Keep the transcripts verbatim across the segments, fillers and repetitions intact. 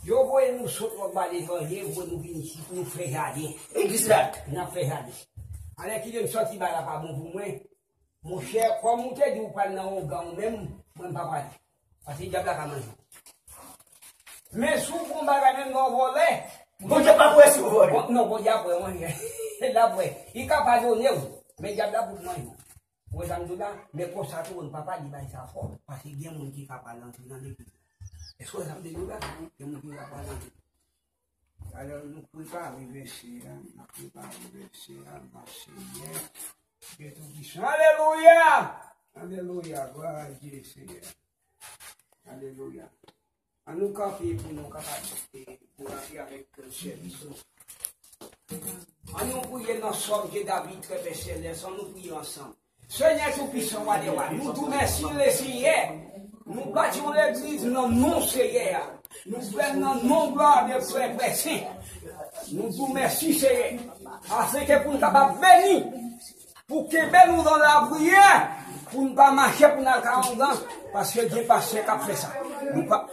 Yo voye nou sot lòt bò aletranje, voye nou vin isit, nou fè jaden. Egzak. N ap fè jaden. Alèkile m sòti ba la pa bon pou mwen. Monchè, kòm ou te di ou pral nan ongan ou menm, mwen m pa prale. Paske dyab la ka manje w. Men si w fè yon bagay menm nan vòlè, Bondye p ap wè si w vòlè. Bon, non, Bondye ap wè, mwen, l ap wè. Li ka padone w, men dyab la pou l manje w. Ou wè sa m di w la? Men konsa tou, nou pa pale bagay sa fò. Paske gen moun ki ka pral antre nan legliz. Èske w wè sa m di w la? Gen moun ki ka pral antre. Alò, nou prepare vèsè a, nou prepare vèsè a, Senyè, Dye Toupisan. Alelouya! Alelouya! Glwa a Dye, Senyè. Alelouya! An nou kanpe pou nou kapab, eh, pou antre avèk, eh, sèvis nou. An nou priye nan sòm ke David, trè Pè Selès, an nou priye ansanm. Senyè Toupisan, Wa dè wa, nou di w mèsi, Lesenyè. Nou bati yon legliz nan non Senyè a. Nou fè l nan non glwa de frè, frè sen. Nou di w mèsi, Senyè. Paske pou n kapab beni, pou kenbe nou nan lapriyè, pou n pa mache, pou n al ka ongan, paske gen pastè k ap fè sa. Nou pa,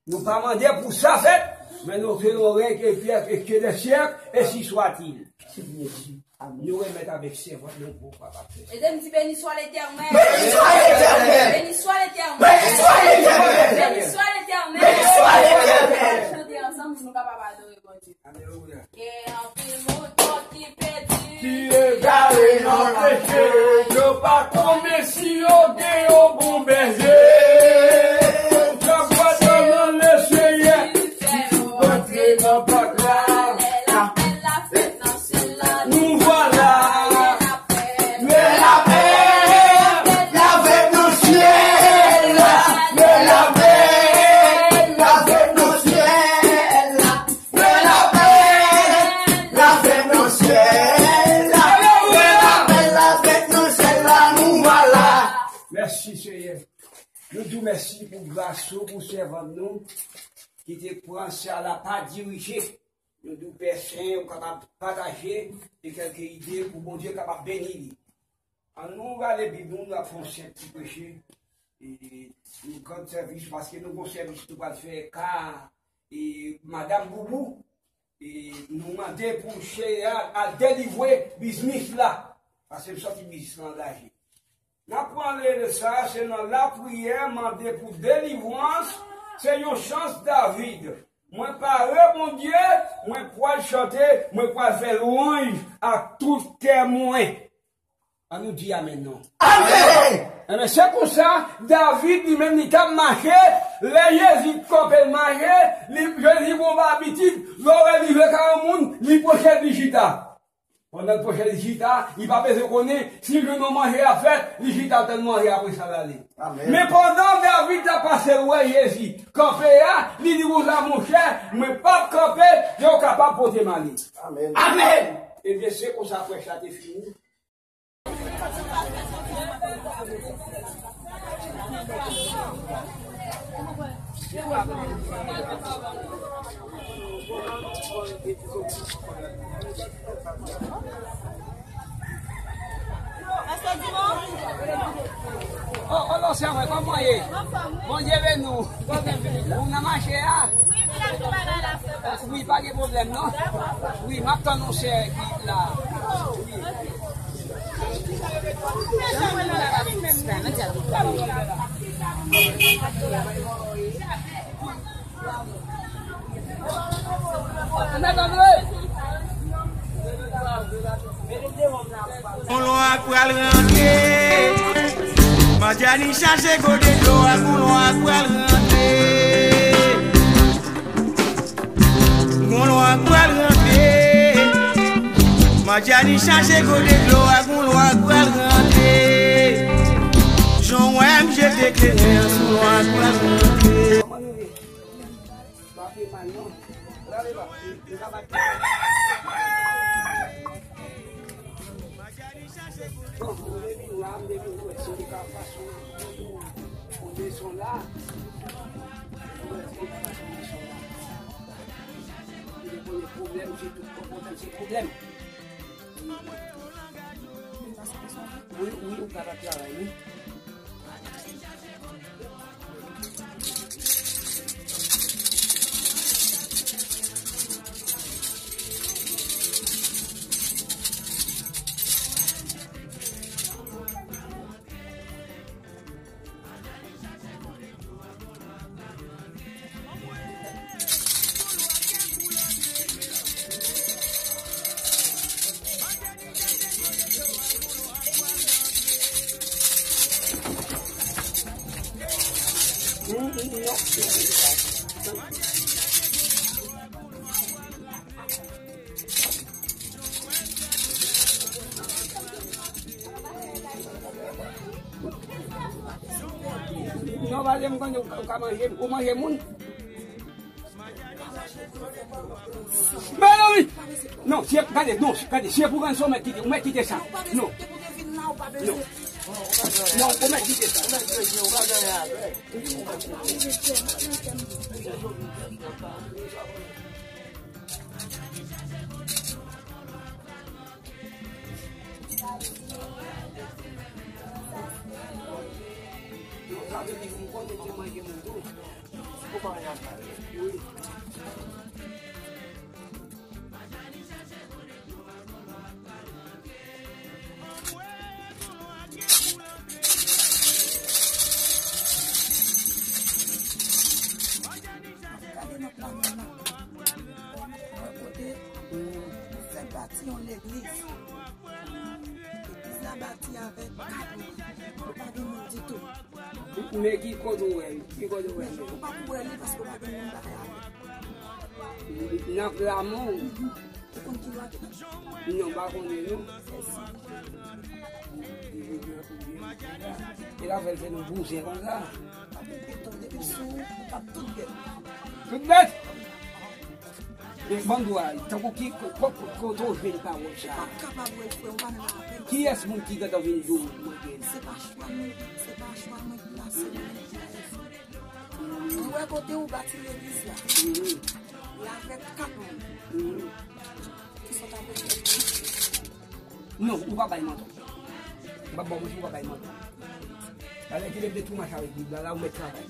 nou pa mande pou sa fèt, men nou se yon rèy ke pyès e ke de syèk, e si swa-t-il. Nou remèt avèk sèvant nou pou papa fè. Ede m di, béni soit l'Éternel. Béni soit l'Éternel. Béni soit l'Éternel. Béni soit l'Éternel. Béni soit l'Éternel. Béni soit l'Éternel. Chante ansanm pou nou kapab adore Bondye. Alelouya. Gen anpil moun ki pèdi. Ki egare nan peche, yo pa konnen si yo gen yon bon bèje. K ap gade nan Lesenyè, ki fè yo antre nan pòt la. Nou vwala. Lapè, lapè, lapè nan syèl la. Lapè, lapè nan syèl la. Lapè, lapè nan syèl la. Lapè, lapè nan syèl la. Nou vwala. Mèsi, Senyè. Nou di w mèsi pou gras ou, pou sèvant nou, ki te pran sa la pa dirije. Nou di w Pè Sen, ou kapab pataje de kèlke ide pou Bondye kapab beni li. An nou rale Bib nou, n ap fè yon senp ti preche. E, yon gran sèvis, paske nou gon sèvis nou pral fè ka, e, Madanm Boubou. E, nou mande pou Cheyal al delivre biznis la. Paske m santi biznis la angaje. N ap pran lè sa, se nan lapriyè, mande pou delivrans, se yon chans David. Mwen pare, Bondye, mwen pral chante, mwen pral fè lwanj ak tout kè mwen. An nou di amèn non. Amèn! Enben, se konsa, David li menm li t ap mache, lè Jezi kanpe l mache, li, Jezi gon abitid, lè w wè li jwe ka yon moun, li pwoche l li chita. Pandan l pwoche l chita, li pa bezwen konnen si jwenn yon manje ap fèt, li chita tann manje apre sa l ale. Amèn. Men pandan David t ap pase l wè Jezi kanpe a, li di konsa, monchè, mwen p ap kanpe, yo kapab pote m ale. Amèn. Amèn. Ebyen, se konsa prèch la te fini. O, o, Lòsè mwen, kòman w ye? Bondye beni w. Ou nan mache a? Wi, pa gen pwoblèm non. Wi, m ap tann yon sè ki la. Wi. Gon lwa pral rantre. Madjani chache gode dlo a, gon lwa pral rantre. Gon lwa pral rantre. Madjani chache gode dlo a, gon lwa pral rantre. Jan w wè m jete kleren an, gon lwa pral rantre. Bon, mwen vin la, mwen vin wè si li ka fason pou desann la. Mwen vin fason desann la. Li konnen pwoblèm, se tout pwoblèm, se pwoblèm. Wi, wi, ou ka pa travay, wi. Hmm, non. Non, pa janm konnen ou ka, ou ka manje, ou manje moun. Mezanmi! Non, se, gade, non, gade, se pou rann sa, ou mèt kite, ou mèt kite sa. Non. Non. Non, ou mèt kite sa. Gade nan plan nan. Yon kote, nou fè bati yon legliz. Legliz la bati avèk kat moun. Yo pa gen moun ditou. Men ki kote w wè l? Ki kote w wè l? Ou pa pou wè li paske w pa gen moun bagay avè l. Nan Gramon? Ou konn ki lwa ki nan? Non, m pa konnen non. E la fè l fè nou bouzen konsa. Pa pou gen ton depi sou, ou p ap tout bèt. Tout bèt? E ban m di w, tankou ki, ko-, ko-, ko-, kote w jwenn pawòl sa a? Ou pa kapab wè l, frè, ou pa menm avè l. Kiyès moun ki gentan vin di w mwen gen? Se pa chwa mwen, se pa chwa mwen ki plase mwen. Ou wè kote ou bati legliz la? Mhm. E avèk kat moun. Mhm. Ki sot avèk kat moun. Non, ou pa bay manti. M p ap ba w manti, ou pa bay manti. Alè ki lè de tou mache avèk Bib la, la ou mèt travay.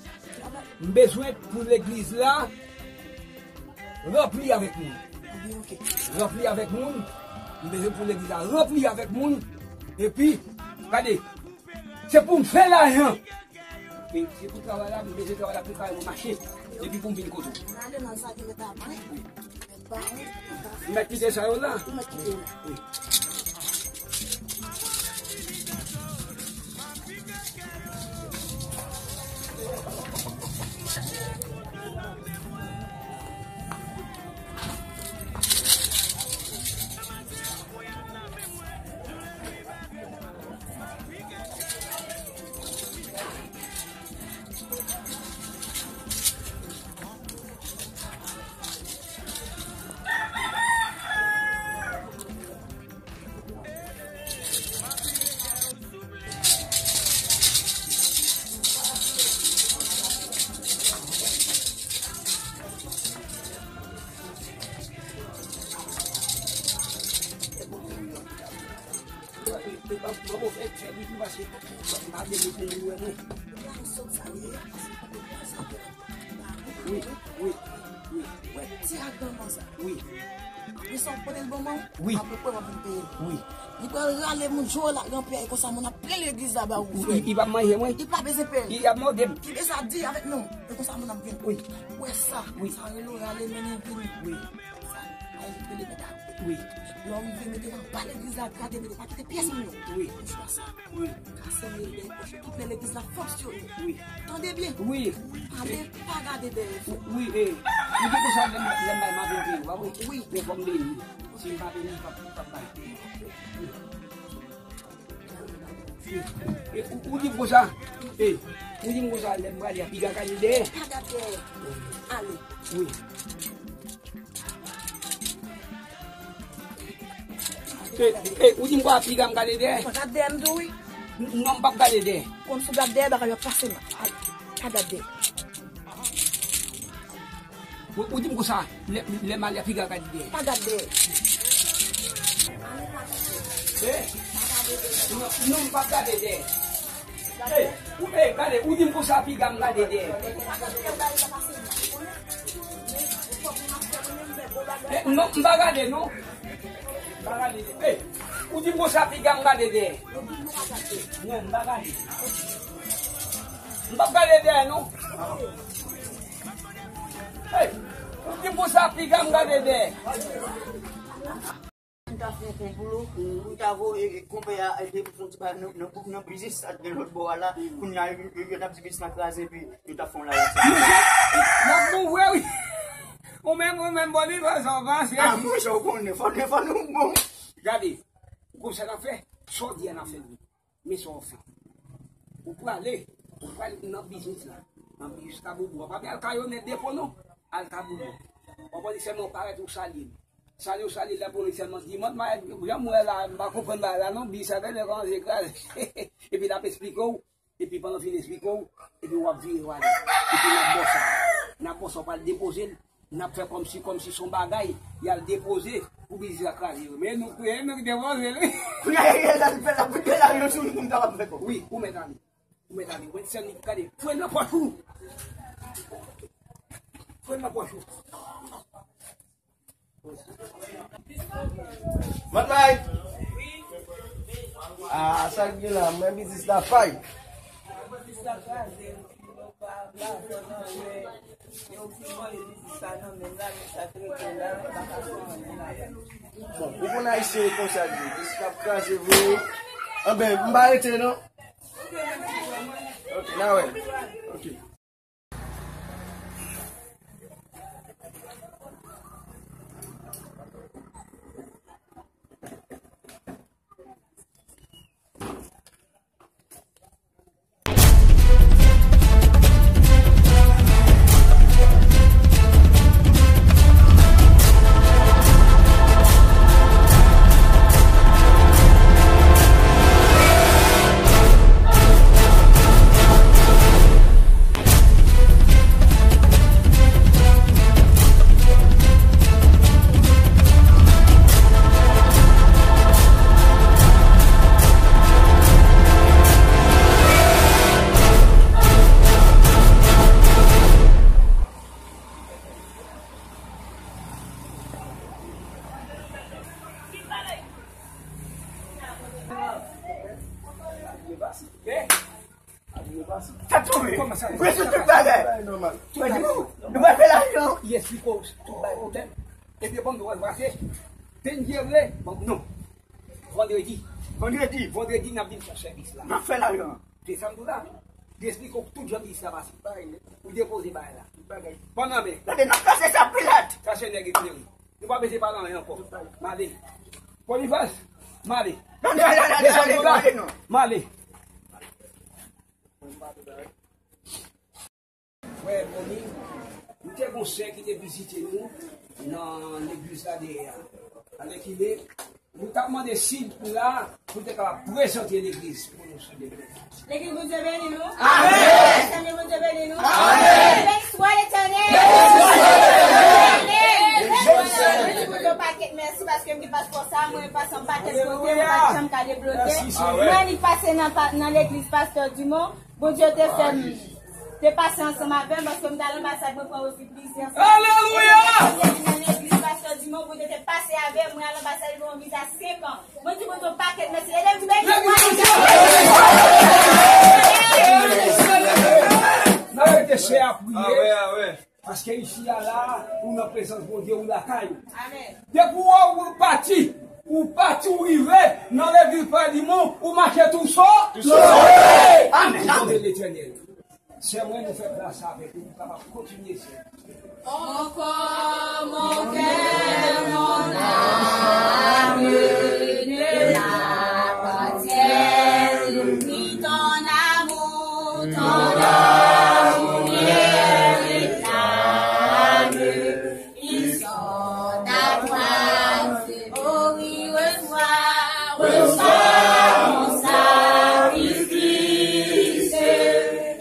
M bezwen pou legliz la ranpli avèk moun. Ranpli avèk moun. M bezwen pou legliz la ranpli avèk moun. Epi, gade, se pou m fè lajan. E se pou travay la, m bezwen travay la prepare mwen mache. Epi pou m vin kote w. Ou mèt kite sa yo la. Ou mèt kite yo. Wi. Wi, wi, wi, wi. Wè ti aganman sa. Wi. Apre sa, ou pote l ban mwen, wi, apre w ap vin peye l. Wi. Li pral rale moun, jwe la, ranpli a, e konsa moun ap plen legliz la ba ou, frè. Li p ap manje mwen. Li pa bezwen peye l. Li ap mòde m. Kite sa di avèk nou. E konsa moun ap vin. Wi. Ou wè sa? Wi. Sa rele w rale mennen vini. Wi. Sa, ay, rele mèt a. Wi. Lè w rive, mete l anba legliz la, gade, mete, pa kite pyès moun yo. Wi. Ou chwa sa. Wi. Kase mil de pòch, tout lè legliz la fonksyone. Wi. Tande byen. Wi. Ale, pa gade dèyè. Wi, e. Ou di konsa, lè m, lè m bay m ap vin peye w, pa vre? Wi. Men fò m beni. Si m pa beni, m p ap, m p ap bay. Wi. E, ou, ou di m konsa, e, ou di m konsa, lè m prale a, piga gade dèyè. Pa gade dèyè. Ale. Wi. E, e, ou di m konsa piga m gade dèyè? Pa gade dèyè m tou wi. N-, non, m p ap gade dèyè. Konn si w gade dèyè, bagay yo ap pase mal. Pa gade dèyè. Ou, ou di m konsa, lè, lè m ale a piga gade dèyè. Pa gade dèyè. E? Non, non, m p ap gade dèyè. Ey, ou, ey, gade, ou di m konsa piga m gade dèyè. Eh, non, m pa gade, non. M pa gade. Ey, ou di m konsa piga m gade dèyè. Non, m pa gade. M p ap gade dèyè, non. Ey, ou di m konsa piga m gade dèyè. Ou ta fè yon konplo, ou ta voye, e, konpè a, e, te fè yon ti bagay nan, nan, nan biznis sa t gen lòt bò a la, kounye a, yo, yo, yo t ap di biznis la kraze, epi yo t ap fè yon layòt. N ap bon vre, wi. Ou menm, ou menm, bon, li fè sa, w panse. Ah, monchè, ou konnen, fò, fò nou bon. Gade, ou konn sa n ap fè, sa w di a n ap fè l wi. Men sa w fè. Ou prale, ou prale nan biznis la. Nan biznis Kaboubou. W ap al Kayonè depo non. Al Kaboubou. W ap wè li sèlman w parèt ou salye l. Salye w salye l la pou li sèlman di, mwen, mwen, jan m wè la, m pa konprann bagay la non, biznis la genlè kòmanse kraze. Epi l ap esplike w, epi pandan l fin esplike w, epi w ap vire w ale. Epi n ap bò sa. N ap bò sa, w pral depoze l. N ap fè kòmsi, kòmsi se yon bagay y al depoze pou biznis la kraze yo. Men nou, men nou ki depoze l, wi. Kounye a, y al fè la, pou fè la, yo sou nou, nou kapab fè kòb. Wi, ou mèt ale. Ou mèt ale. Ou mèt sèl li, gade, fouye nan pòch ou. Fouye nan pòch ou. Matmay! Ah, sa k gen la, mwen biznis la fay. Bon, ou konn ayisyen e konsa l ye. Jis k ap kraze vre. Anben, m pa rete non. Ok, n a wè. Ok. Sa tonbe. Kòman sa? Ou rezoud tout bagay. Bagay nòmal. Mwen di nou, nou pral fè lajan. Li esplike w tout bagay pwoblèm. Epi bon, nou pral brase. Denyè vre, bon, non. Vandredi. Vandredi. Vandredi, n ap vin fè sèvis la. N ap fè lajan. Se sa m di w la. Li esplike w tout jan biznis la pase. Ou depoze bagay la. Pandan men. Gade, n ap kase sa pilat. Sa se nèg eklere. Nou pa bezwen pale anyen ankò. M ale. Bonifas, m ale. Desann la, m ale. M ale. Frè Boni, nou te gon sè ki te vizite nou nan legliz la dèyè a. Alèkile, nou t ap mande si l la pou l te kapab prezante legliz pou nou, silvouplè. Legliz, Bondye beni nou. Amèn. Zanmi, Bondye beni nou. Amèn. Beni swa Letènèl. Amèn. Mwen di Bondye yon pakèt mèsi paske m gen paspò sa, mwen pase yon pakèt kote, mwen pa t janm ka debloke. Mwen annik pase nan pa-, nan legliz pastè Dumont. Bondye te fè m te pase ansanm avè m, paske m t al anbasad, mwen pran refi plizyè fwa. Alelouya! Mwen te vin nan legliz pastè Dumont, Bondye te pase avè m, mwen al anbasad, li ban m viza senk an. Mwen di Bondye yon pakèt mèsi. E lè m di beni. N a rete sè a priye. Paske isi a la, ou nan prezans Bondye, ou lakay ou. Amèn. Depi w wè ou pati, ou pati, ou rive nan legliz Frè Dumont, ou mache tou sou. Tou sou. Amèn, amèn. Letènèl. Sè mwen, nou fè gras avèk ou, nou kapab kontinye, Sè. Encore mon cœur, mon âme te appartiennent, ni ton amour, ton amour mérite l'âme. Ils sont à toi, oh oui, reçois, reçois mon sacrifice.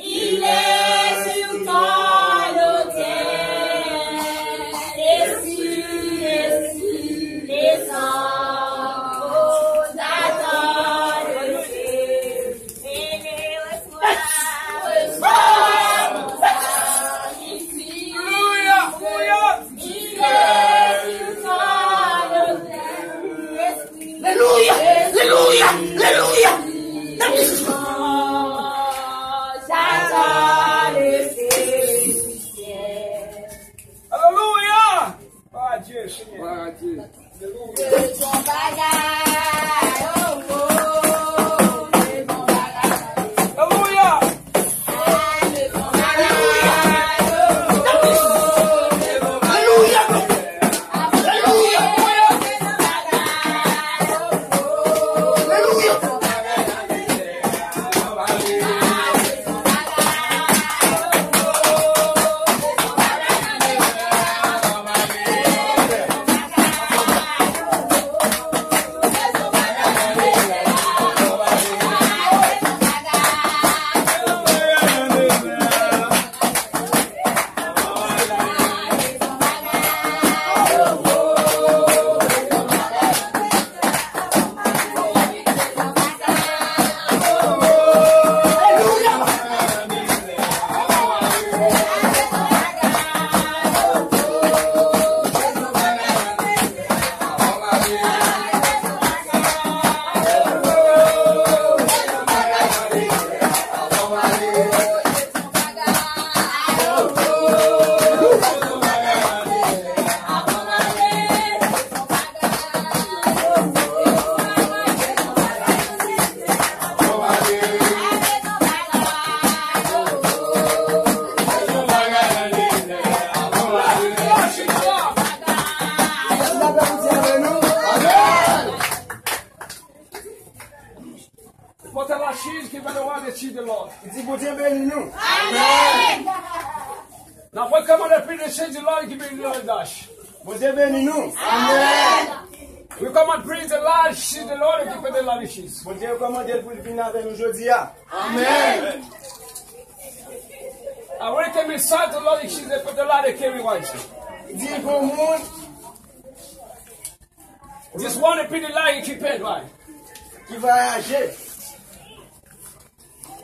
Il est sur ton autel, et sur, et sur les Bondye beni nou. Amèn. Now we come on and praise the Lord, give me Lord dash. Bondye beni nou. Amèn. We come and praise the Lord, she's the Lord, give me the Lord, she's. Bondye rekòmande l pou l vin avè nou jodi a. Amèn. I want to tell you, the Lord, she's the Lord, carry wise. Di pou moun This one pe de la ki pèd, why? Ki vwayaje.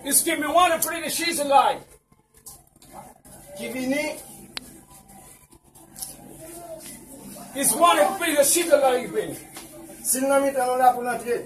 It's give me one pe de she's alive. Ki vini. It's one pe de she's alive. Si l nan mitan nou la pou l antre.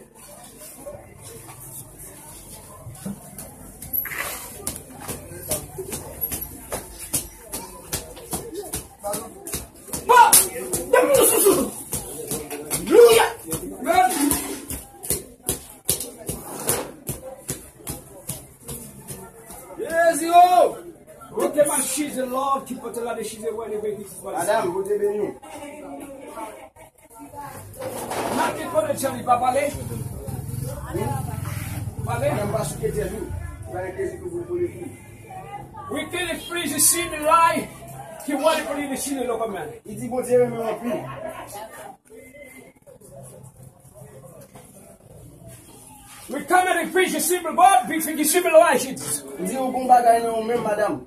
Jezi o! Oke, man, she's the Lord ki pote la de she's the one. Madam, Bondye beni w. Mati konnen jan li pa pale. Pale. Madam pa souke tèt ou. Ou pa gen plezi pou pou pou li. We can free the city lie. Ki wale pou li de city lo kòman. Li di Bondye renmen w anpil. We come and free the city, but we free the city lie. Li di ou gon bagay nan ou menm, madam.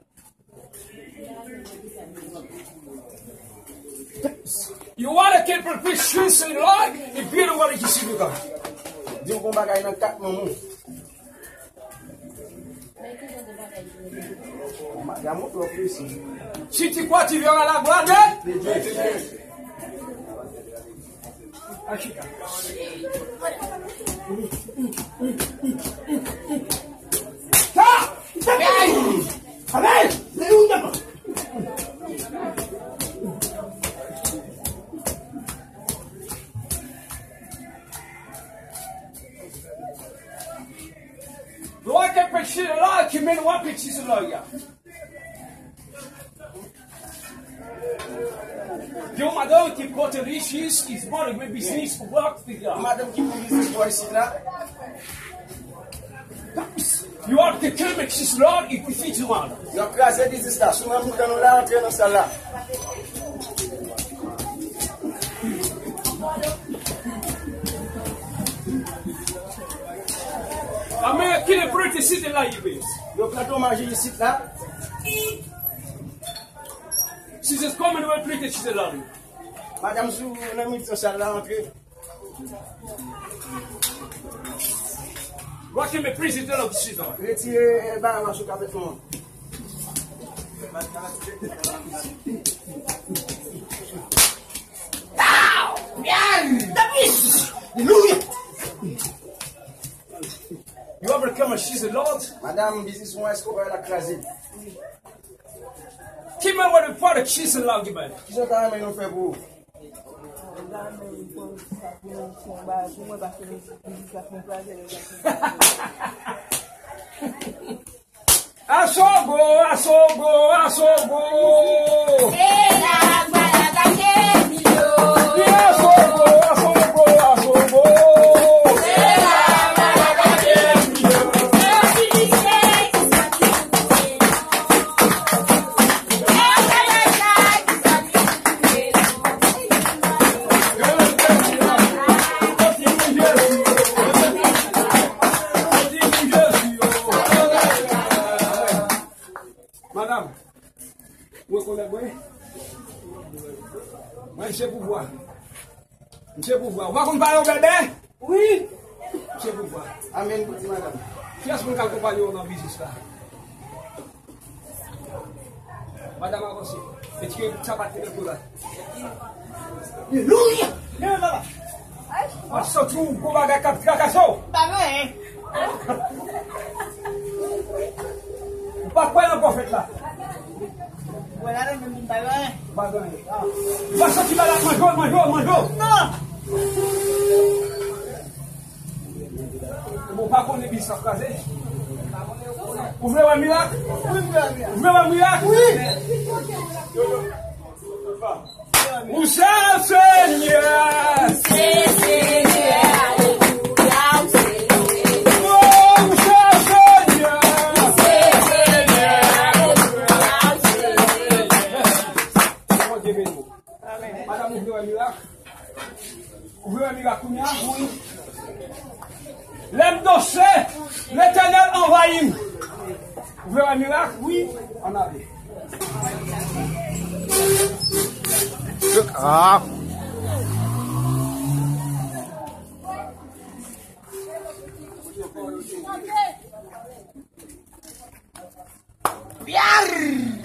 You wanna keep the peace, truth, and love? If you don't wanna receive God. Di w gon bagay nan kat manman w. Madam ou twò presi. Si tu crois, tu verras la gloire de Dieu. Lwa ke peche la ki mennen w a peche sou lòy a. Yon madanm ki pote richès, is born a great business, work with God. Madanm ki pou biznis bò isit la. You are the king, Lord, if we feed you one. Yo kraze biznis la, sou nan mitan nou la, antre nan sal la. Amen. Ki le prete site la, ibe. Yo plante maji isit la. Si se kòman nou plante site la. Madam sou nan mitan sal la, antre. Waki me presi de la site. Retire bara sou kapèt mwen. You overcome a she's a Lord. Madam, biznis mwen, èske w wè l ap kraze? Ki men wè de pwa de she's a Lord ki bay? Ki sa w ta renmen nou fè pou ou? Asogo, asogo, asogo. Se la, voilà, gade milyon. Asogo, asogo, asogo. Se la, voilà, gade milyon. Madanm, ou rekonèt mwen? Mwen se pouvwa. Misye pouvwa. Ou pa konn pale yon bèbè? Wi. Misye pouvwa. Amèn pou ti madanm. Kiyès moun k al konpanye w nan biznis la? Madanm avanse. Retire sapat ki nan do la. Alelouya! Leve papa. Mwen santi yon gwo bagay k ap trakase w. Pa gen anyen. Ou pa kwè nan pwofèt la? Ou wè la, menm pa gen anyen. Pa gen anyen. Ou pa santi bagay manje w, manje w, manje w. Non. Ou pa konnen biznis ap kraze. Ou vle wè mirak? Wi, m vle wè mirak. Ou vle wè mirak? Wi. Ou se Senyè. Ou se Senyè, alelouya, ou se Senyè. Oh, ou se Senyè. Ou se Bondye beni w. Madanm, ou vle wè mirak? Ou vle wè mirak kounye a? Wi. Lè m danse, Letènèl anvayi m. Ou vle wè mirak? Wi. Ann ale. Ah.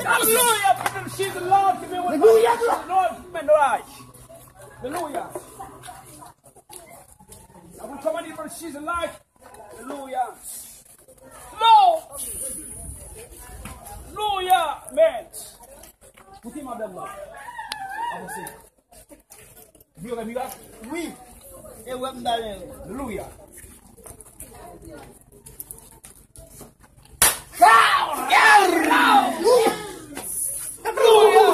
Hallelujah! She's the Lord. Hallelujah! Lord, give me the life. Hallelujah! I will come on in, she's the life. Hallelujah! Lord! Hallelujah! Amen. Koute madanm nan. Avanse. Vle wè mirak? Wi. E wè m ta renmen. Alelouya. Alelouya.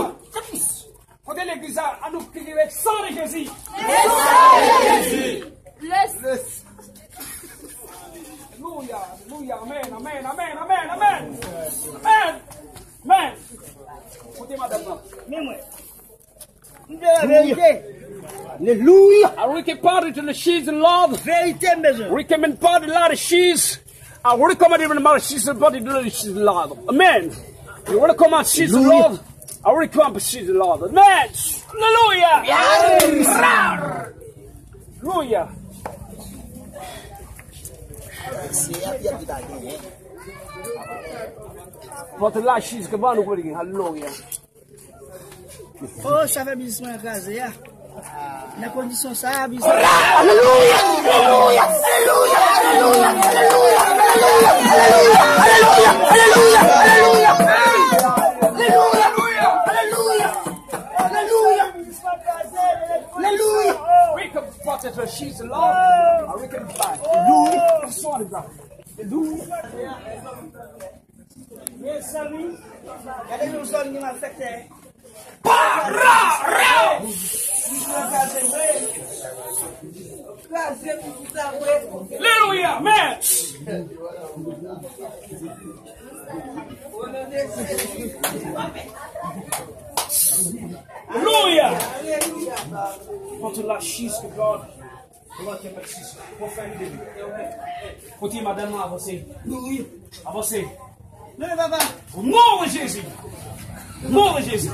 Kote legliz la, an nou kriye le sang de Jésus. Le sang de Jésus. Alelouya, alelouya, amen, amen, amen, amen, amen. Amen. Amen. Kote madanm nan. Men mwen. M te la verite. Alelouya. I recommend to the she's Lord. Verite m bezwen. Recommend body Lord she's. I recommend even my she's body to the she's Lord. Amen. You want to come and she's the Lord? I recommend she's the Lord. Amen. Alelouya. Alelouya. Pòt la she's ke ban nou kote gen. Alelouya. Oh, sa fè biznis mwen kraze a. Nan kondisyon sa a, biznis. Alelouya! Alelouya! Alelouya! We can put it where she's alone. Or we can fight. Alelouya! Alelouya! Mezanmi, gade yon zòn ki malfektè. Parara! Kraze pou tout sa vre. Alelouya, men. Alelouya. Contre la chise de God. Pwofèt li de li. Kote madanm nan avanse. Avanse. Non, papa. Au nom de Jésus. Au nom de Jésus.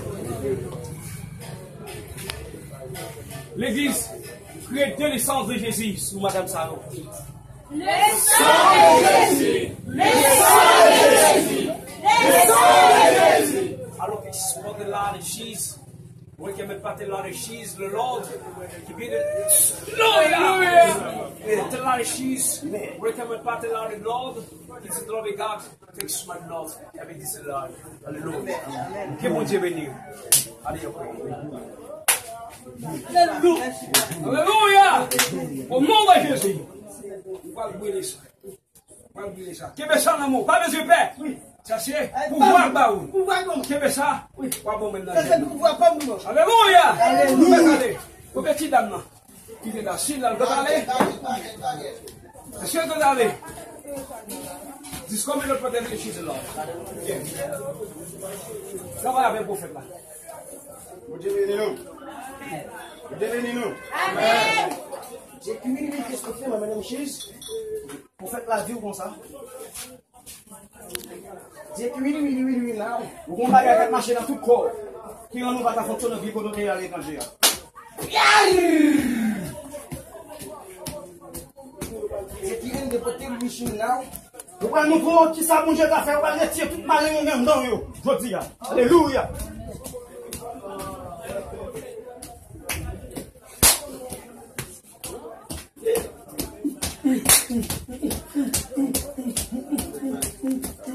Legliz, kreye de le sang de Jésus sou madanm sa yo. Le sang de Jésus. Le sang de Jésus. Le sang de Jésus. Alors que je porte la de Jesus. We can put the Lord of she's the Lord. Give me the Lord. Put the Lord of she's. We can put the Lord of Lord. It's the Lord of God. Fix my Lord. Every this Lord. Alelouya. Ke Bondye beni w. Alelouya. Alelouya. O non de Jezi. Ou pral brile sa. Pral brile sa. Kenbe sa nan men w. Pa bezwen pè. Sa se pouvwa k ba ou. Kenbe sa. W ap bon menm nan. Alelouya. Ou pè kale. Kote ti dam nan? Ki te la, si l al gade ale. Èske l gade ale? Dis kòman lòt pòtè vle chize la. Travay avèk pwofèt la. Bondye beni nou. Bondye beni nou. Amèn. Jezi vini, vini, Kris konfime, mwen menm chiz. Pwofèt la di w konsa. Di wi, wi, wi, wi, wi, now. Ou gon bagay k ap mache nan tout kò w, ki rann ou pa ka fonksyone vye kote w te ye aletranje a. Di ki vin de pote michin now. Ou pral montre w kisa Bondye ka fè, ou pral retire tout maleng nan men w jodi a. Alelouya.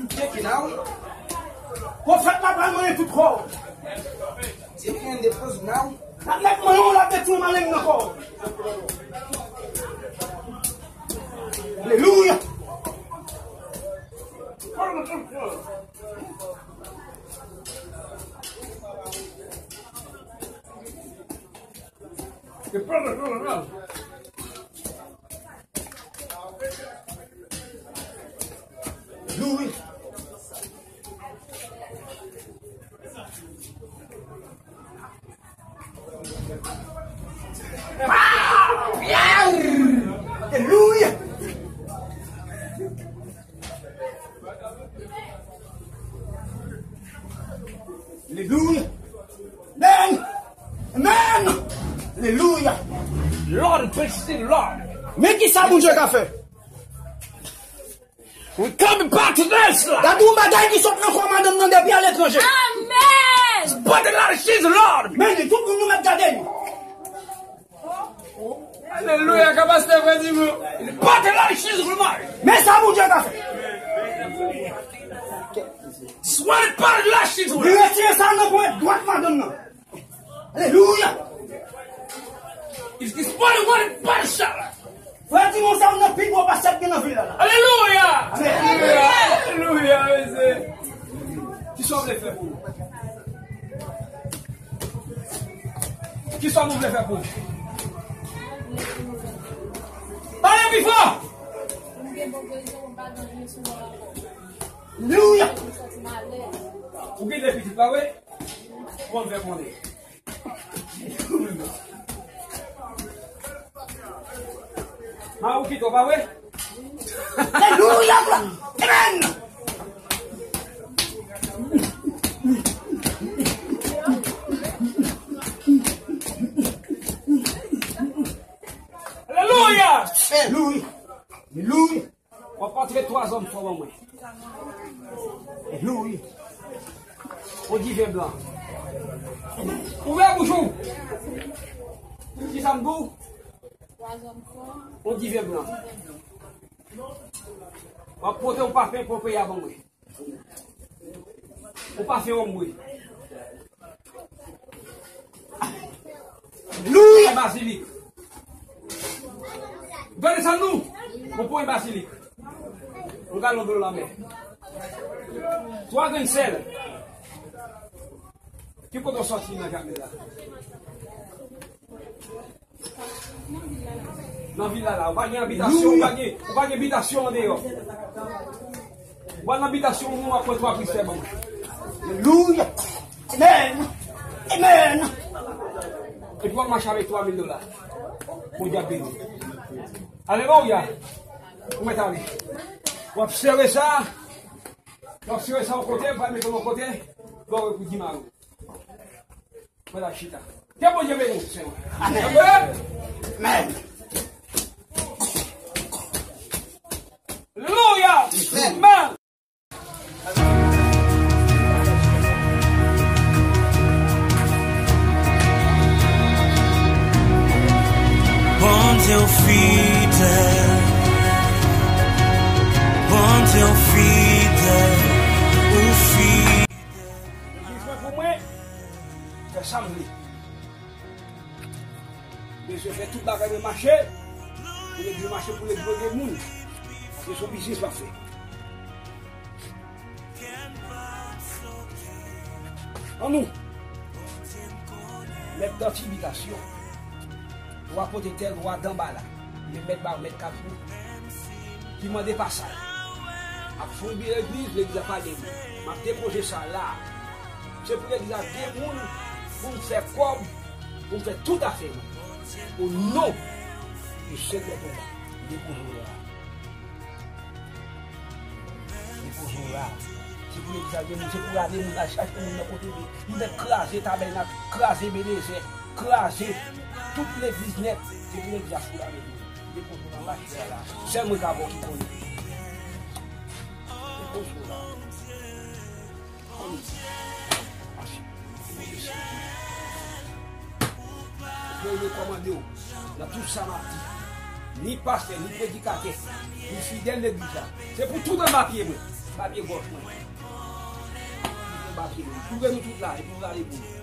Check it out. Pwofèt la pral manyen tout kò w. Check in the post now. L ap mèt manyen w, l ap mèt yon maleng nan kò w. Alelouya. Louis. Alelouya! Alelouya! Amen! Amen! Alelouya! Lord, praise the Lord! Men ki sa Bondye ka fè? We coming back to this, Lord. Gade yon bagay ki sot nan kò madanm nan depi aletranje. Amen. But the Lord, she's Lord. Men li, tout moun nou mèt gade li. Alelouya, kapasite frè Dimo. But the Lord, she's Lord. Men sa Bondye ka fè. Swan pa la chizou. Li retire sa nan pwen dwat madanm nan. Alelouya. Is this body what it body shot? Frè Timon, sa nan pi gwo pastè ki gen nan vil la. Alelouya. Amen. Alelouya, mesye. Kisa w vle fè pou nou? Kisa nou vle fè pou nou? Pale pi fò. Alelouya. Ou gen de pitit la, wi? Bon, fè konnen. Ma ou kite w pa vre? Alelouya, glwa. Amen. Alelouya. Alelouya. Alelouya. W ap antre twa zòm fò ban mwen. Wi. On diven blan. Ouvè bouch ou. Ki sa m di w? On diven blan. W ap pote yon pafen pou peye a ban mwen. Ou pa fè yon bri. Louya! Bazilik. Gade sa nou. Yon pwen bazilik. Yon galon dlo lanmè. Twa grenn sèl. Ki kote w sòti nan jaden la? Nan vil la la, ou pa gen abitasyon, ou pa gen, ou pa gen abitasyon andeyò. Ou al nan abitasyon moun, w ap pran twa pri sèman. Alelouya! Amen! Amen! Epi w ap mache avèk twa mil dola. Bondye ap beni. Alelouya! Ou mèt ale. W ap sere sa. W ap sere sa yon kote, w ap mete l yon kote. Glwa pou di mari. Mwen la chita. Ke Bondye beni w, sè mwen. Amen. Amen. Alelouya. Amen. Bondye w fidèl. Bondye w fidèl. Ou fidèl. Legliz mwen pou mwen, fè sa m vle. Bezwen fè tout bagay mwen mache. Pou legliz mache, pou legliz gen moun. Paske se yon biznis m ap fè. An nou mèt danti bitasyon. Lwa pote tè, lwa danbala. Men mèt ba, mèt kafou. Ki mande pasaj. Ap fon bi legliz, legliz la pa gen moun. M ap depoze sa la. Se pou legliz la gen moun pou m fè kòb, pou m fè tout afè mwen. O non de Sèlman Tonba, m depoze w la. M depoze w la. Se pou legliz la gen moun, se pou rale moun, al chache moun nan kote yo ye. Li mèt kraze tabènak, kraze Ebenezè, kraze tout legliz nèt. Se pou legliz la fout la. Depoze w nan mache a la. Sèl mwen k ap wè w ki konnen. Depoze w la. Konnen. Mache. Depoze w. Mwen rekòmande w nan tout sa m ap di. Ni pastè, ni predikatè, ni fidèl legliz la. Se pou tout anba pye mwen. Anba pye gòch mwen. Tout anba pye mwen. Twouve nou tout la, epi nou rale pou nou.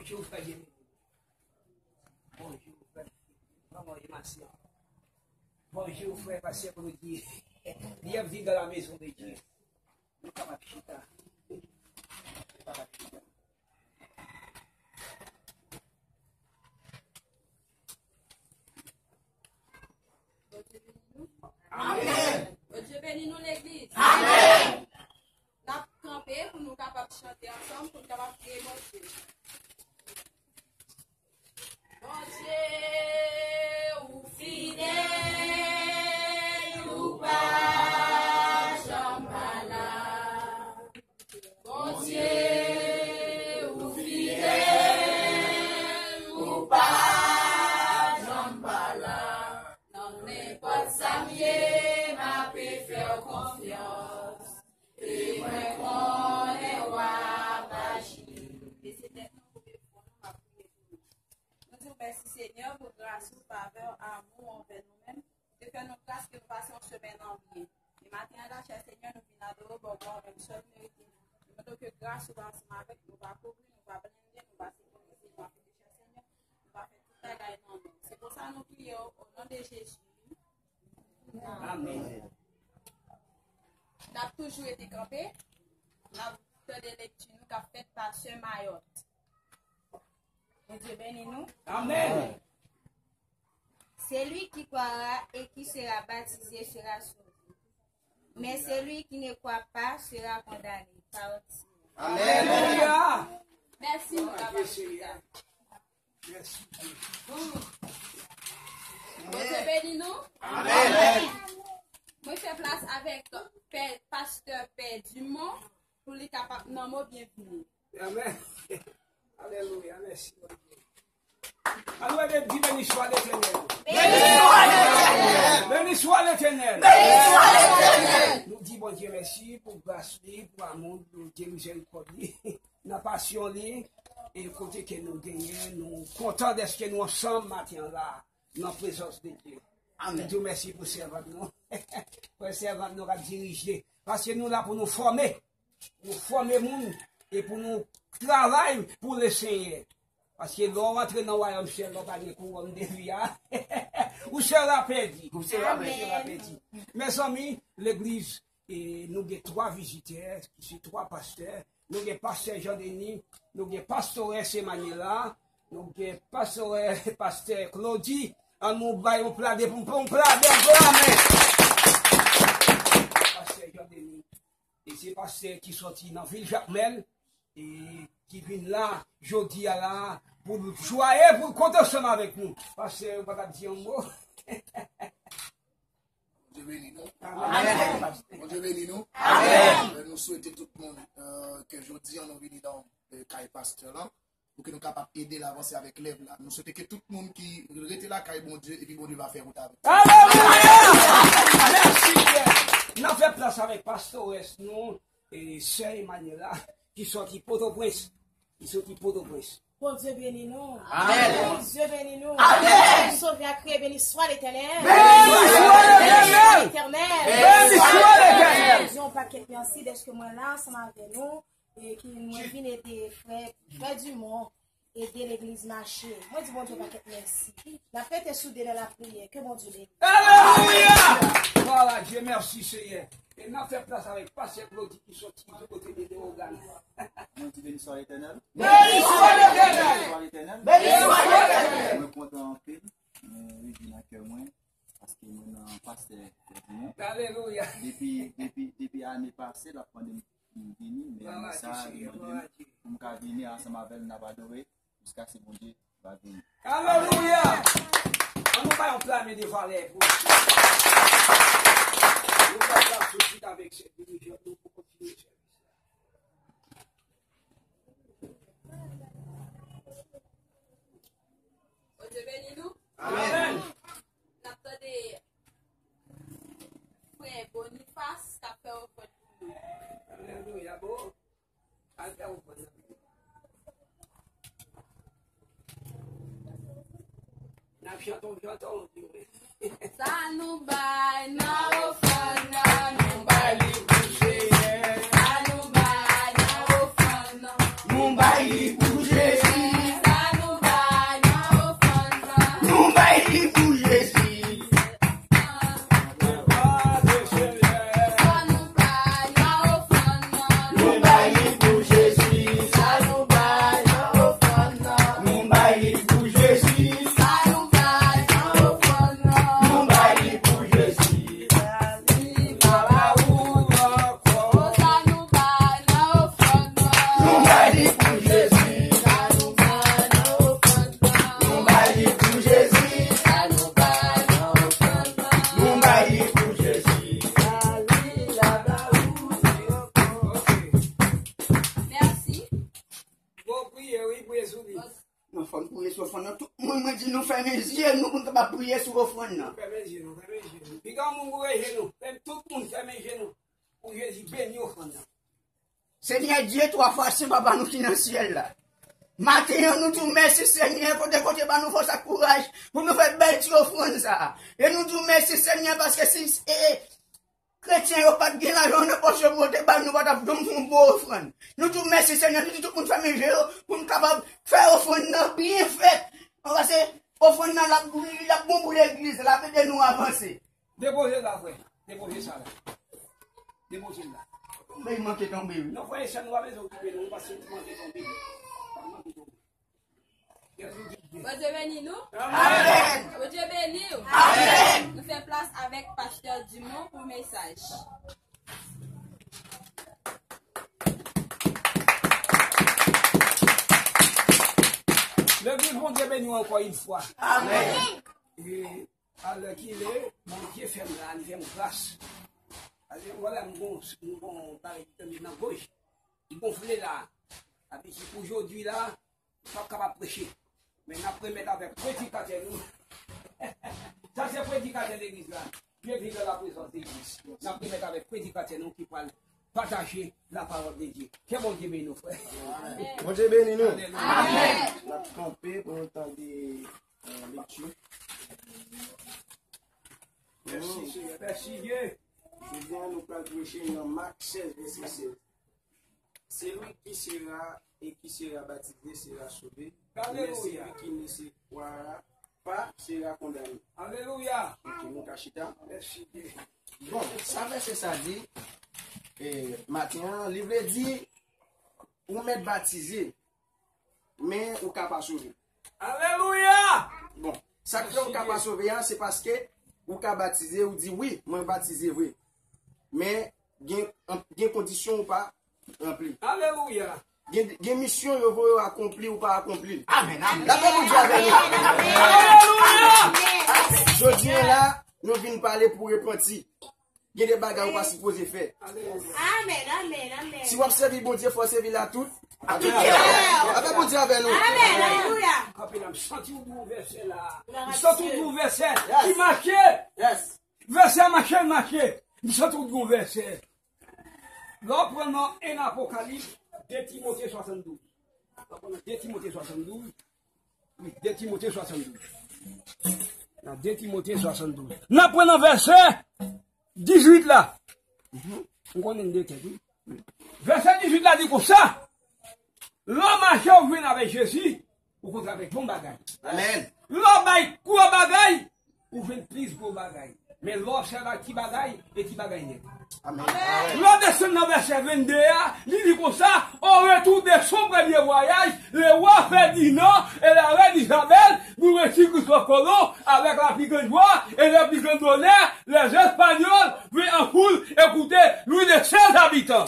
Bonjou, frè Jemini. Bonjou, frè. Kòman w ye, ma sè? Bonjou, frè, pastè Claudy. Bienvenue dans la maison de Dieu. Nou kapab chita. Nou kapab chita. Bondye beni nou. Amèn. Bondye beni nou, legliz. Amèn. N ap kanpe pou nou kapab chante ansanm, pou nou kapab priye Bondye. Bondye, ou fidèl, ou pa janm pa la. Bondye, ou fidèl, ou pa janm pa la. Nan nenpòt sa m ye, m ape fè w konfyans. E mwen konnen w ap aji. Leve tèt nou pou nou priye pou nou. Nou di w mèsi, Senyè, pou gras ou, favè w, amou w anvè nou menm. Ou te fè nou gras ke nou pase yon semèn an byen. E maten an, lachè, Senyè, nou vin adore w, ba w glwa ou menm sèl merite. Nou mande w ke gras ou va ansanm avèk nou, va kouvri nou, va blende nou, va sekirize nou, va pwoteje, Senyè. Nou va fè tout bagay nan non. Se konsa nou priye w, o non de Jezi. Amèn. N ap toujou rete kanpe. N ap tande lekti nou k ap fèt pa sè Mayòt. Bondye beni nou. Amèn. Celui qui croira et qui sera baptisé sera sauvé. Mais celui qui ne croit pas sera condamné. Parole du Seigneur. Amèn. Alelouya. Mèsi, nou kapab chita. Mèsi. Bondye beni nou. Amèn. Mwen fè plas avèk pè, pastè Pè Dumont pou li kapab nan mo byenvini. Amèn. Alelouya. Mèsi, Bondye. Alò, di, béni soit l'Éternel. Béni soit l'Éternel. Béni soit l'Éternel. Béni soit l'Éternel. Nou di Bondye mèsi pou gras li, pou amou, pou mizerikòd li, nan pasyon li, e kote ke nou genyen, nou kontan dèske nou ansanm maten an la, nan prezans de Dye. Amèn. Nou di w mèsi pou sèvant nou. Pou sèvant nou k ap dirije. Paske nou la pou nou fòme. Nou fòme moun e pou nou travay pou Lesenyè. Paske lè w antre nan wayòm syèl la, w pa gen kouwòn de vi a, ou sera pèdi. Ou sera pèdi. Ou sera pèdi. Mezanmi, legliz, e, nou gen twa vizitè, ki se twa pastè. Nou gen pastè Jean Denis, nou gen pastores Emmanuela, nou gen pastores, pastè Claudy. An nou bay yon pla de, yon pla de, yon pla men. Pastè Jean Denis. E se pastè ki sòti nan vil Jakmèl, e ki vin la, jodi a la, pou l jwaye, pou l konte ansanm avèk nou. Pastè, ou pa t ap di yon mo? Bondye beni nou. Amèn. Bondye beni nou. Amèn. E, nou swete tout moun, e, ke jodi a nou vini nan, e, kay pastè la. Pou ke nou kapab ede l avanse avèk lèv la. Nou swete ke tout moun ki rete lakay Bondye, epi Bondye va fè wout avèk. Alelouya! Mèsi, Pè. N ap fè plas avèk pastores nou, e, sè Emmanuela, ki sòti Pòtoprens. Ki sòti Pòtoprens. Bondye beni nou. Amèn. Bondye beni nou. Amèn. Sovè a kriye, béni soit l'Éternel. Béni soit l'Éternel. Béni soit l'Éternel. Bondye, yon pakèt mèsi dèske mwen la ansanm avè nou. E ki mwen vin ede frè, frè Dumont, ede legliz mache. Mwen di Bondye pakèt mèsi. N ap rete soude nan lapriyè. Ke Bondye beni. Alelouya! Glwa a Dye, mèsi Senyè. E n ap fè plas avèk pastè Claudy ki sòti du kote de Leyogàn. Mwen di béni soit l'Éternel. Béni soit l'Éternel. Béni soit l'Éternel. Béni soit l'Éternel. Mwen kontan anpil. Mwen rive nan kè mwen. Paske mwen nan pastè Ferdinand. Alelouya. Depi, depi, depi ane pase, l ap mande m pou m vini, men ane sa a, li mande m pou m ka vini ansanm avè l, n ap adore, jiskaske Bondye va vini. Alelouya! An nou bay yon pla men de valè pou nou. Nou pral pase tout avèk sèvis nou pou kontinye sèvis la. Bondye beni nou. Amèn. N ap tande frè Boniface k ap fè ofrann pou nou. Alelouya, bon. Al fè ofrann nan. N ap chante yon chanson. Sa nou bay nan ofrann nan, nou bay li pou Senyè. Sa nou bay nan ofrann nan, nou bay li pou Jezi. Tout moun, mwen di nou fèmen zye nou pou n kapab priye sou ofrann nan. Fèmen zye nou, fèmen zye nou. Piga moun boure je nou. Fèm tout moun fèmen je nou. Pou Jezi beni ofrann nan. Senyè Dye twa fwa sen, Papa nou ki nan syèl la. Maten an, nou di w mèsi, Senyè, kote kote ba nou fòs ak kouraj pou nou fè bèl ti ofrann sa a. E nou di w mèsi, Senyè, paske si e, kretyen yo pa t gen lajan nan pòch yo pou yo te ba n, nou pa t ap janm fè yon bon ofrann. Nou di w mèsi, Senyè, nou di tout moun fèmen je yo pou n kapab fè ofrann nan byen fèt. Paske ofrann nan l ap, l ap bon pou legliz, l ap ede nou avanse. Depoze l la, frè. Depoze sa la. Depoze l la. Men manke tonbe, wi. Non, frè e sè, nou pa bezwen okipe nou, paske li manke tonbe. Pa manke tonbe. Bondye beni nou. Amèn. Bondye beni w. Amèn. Nou fè plas avèk Pastè Dumont pou mesaj. Legliz, Bondye beni w ankò yon fwa. Amèn. E Alèkile, Bondye fè m la, li fè m gras. Paske vwala, m gon, m gon bagay ki tonbe nan goj. Li gonfle la. Epi ki pou jodi la, m p ap kapab preche. Men n ap remèt avèk predikatè nou. Sa se predikatè legliz la. Bienvenue dans la présence de Christ. N ap remèt avèk predikatè nou ki pral pataje la parole de Dieu. Ke Bondye beni nou, frè. Bondye beni nou. Alelouya. Amèn. N ap kanpe pou nou tande, euh, lekti. Mèsi, Senyè. Mèsi, Dye. Jodi a, nou pral preche nan Mak sèz, vèsè sèz. Celui qui sera et qui sera baptisé sera sauvé, mais celui qui ne se croira pas sera condamné. Alelouya. Ok, nou ka chita. Mèsi, Dye. Bon, sa vèsè sa di, e, maten an, li vle di, ou mèt batize, men ou ka pa sove. Alelouya! Bon, sa k fè ou ka pa sove a, se paske ou ka batize, ou di, "Wi, mwen batize vre." Men, gen, gen kondisyon ou pa ranpli. Alelouya! Gen, gen misyon yo voye w akonpli, ou pa akonpli. Amèn, amèn. Lapè Bondye avè nou. Alelouya! Jodi a la, nou vin pale pou repanti. Gen de bagay ou pa sipoze fè. Amèn, amèn, amèn. Si w ap sèvi Bondye, fò w sèvi l a tout. A tout kè. Avè Bondye avè nou. Amèn, alelouya. Kanpe la, m santi w di yon vèsè la. M santi w di yon vèsè ki mache. Vèsè a mache, l mache. M santi w di yon vèsè. Lè w pran nan en Apokalips, de Timote swasanndouz. Lè w pran nan de Timote swasanndouz. Wi, de Timote swasanndouz. Nan de Timote swasanndouz. N ap pran nan vèsè dizuit la. M konnen n de tèt, wi. Vèsè dizuit la di konsa, lè w mache w jwenn avèk Jezi, ou kontre avèk bon bagay. Amèn. Lè w bay gwo bagay, ou jwenn plis gwo bagay. Men lè w sèvi ak ti bagay, e ti bagay nèt. Amèn. Lè w desann nan vèsè vennde a, li di konsa, au retour de son premier voyage, le roi Ferdinand et la reine Isabelle, nous reçut Christophe Colomb avec la plus grande joie et le plus grand honneur, les Espagnols vinrent en foule écouter Louis de ses habitants.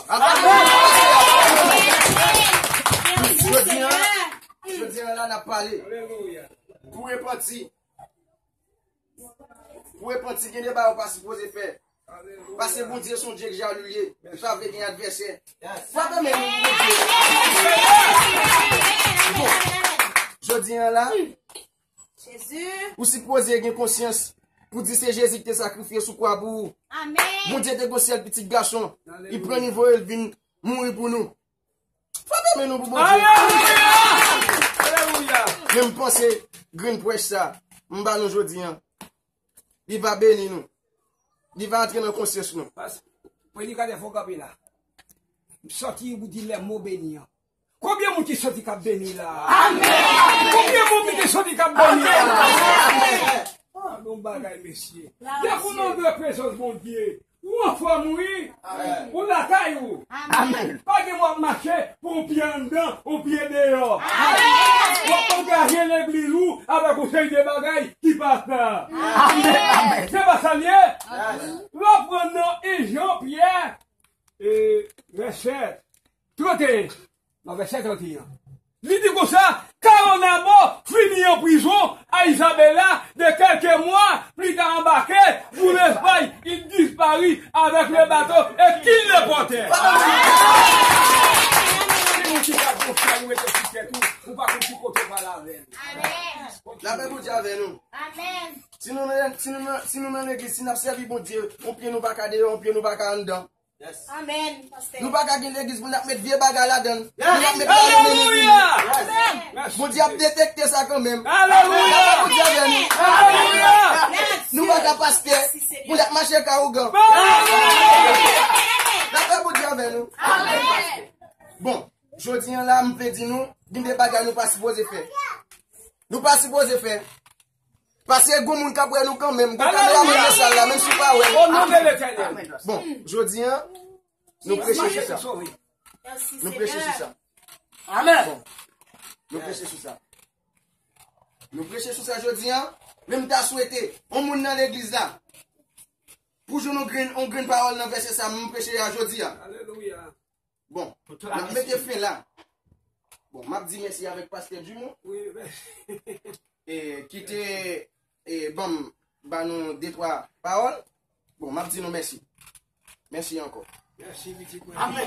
Jodi a, jodi a la n ap pale. Pou repanti. Pou repanti, gen de bagay ou pa sipoze fè. Paske Bondye se yon Dye k jalou li ye. Li pa vle gen advèsè. Frape men nou pou Bondye. Bon. Jodi a la, ou sipoze gen konsyans pou di se Jezi ki te sakrifye sou kwa pou ou. Amèn. Bondye te gon sèl pitit gason. Li pran l, li voye l vin mouri pou nou. Frape men nou pou Bondye. Alelouya! Alelouya! Men m panse grenn prèch sa m ba nou jodi a, li va beni nou. Li va antre nan konsyans nou. Predikatè, fò w kanpe la. M santi ou di lè mo beni an. Konbyen moun ki santi k ap beni la? Amèn! Konbyen moun ki santi k ap beni la? Amèn! Ah, bon bagay, mesye. Dèfou nan de prezans Bondye. Ou anfòm, wi. Amèn. Ou lakay ou. Amèn. Pa gen w ap mache pou yon pye anndan, yon pye deyò. Amèn. W ap angaje legliz ou avèk yon seri de bagay ki pa sa. Amèn. Se pa sa l ye? Amèn. Lè w pran nan en Jan, Pyè, e, vèsè trannteyen. Nan vèsè trannteyen. Li di konsa, Caron Nabo fini an prizon a Isabela, de kèlke mwa pli ta anbake pou Lespay, il disparut avec le bateau et qu'il le portait. Si nou chita gon chay ou mete sou tèt ou, ou pa konn ki kote w pral avè l. Amèn. Lapè Bondye avè nou. Amèn. Si nou nan, si nou nan, si nou nan legliz, si n ap sèvi Bondye, yon pye nou pa ka deyò, yon pye nou pa ka anndan. Amèn, pastè. Nou pa ka gen legliz pou n ap met vye bagay ladan l. Pou n ap met ladan l. Alelouya! Amèn. Bondye ap detekte sa kanmenm. Alelouya! Lapè Bondye avè nou. Alelouya! Nou pa ka pastè pou n ap mache ka ougan. Lapè Bondye avè nou. Amèn. Bon, jodi an la, m vle di nou, gen de bagay nou pa sipoze fè. Nou pa sipoze fè. Paske gon moun k ap wè nou kanmenm, gon kameramann nan sal la, menm si w pa wè l. O non de Letènèl. Bon, jodi an, nou preche sou sa. Nou preche sou sa. Amèn. Bon, nou preche sou sa. Nou preche sou sa jodi an, men m ta swete, yon moun nan legliz la, pou jwenn yon grenn, yon grenn pawòl nan vèsè sa m preche a jodi a. Alelouya. Bon, n ap mete fen la. Bon, m ap di mèsi avèk pastè Dumont. Wi, mèsi. E, ki te, e, ban m, ban nou de twa pawòl. Bon, m ap di nou mèsi. Mèsi ankò. Mèsi, pitit mwen. Amèn.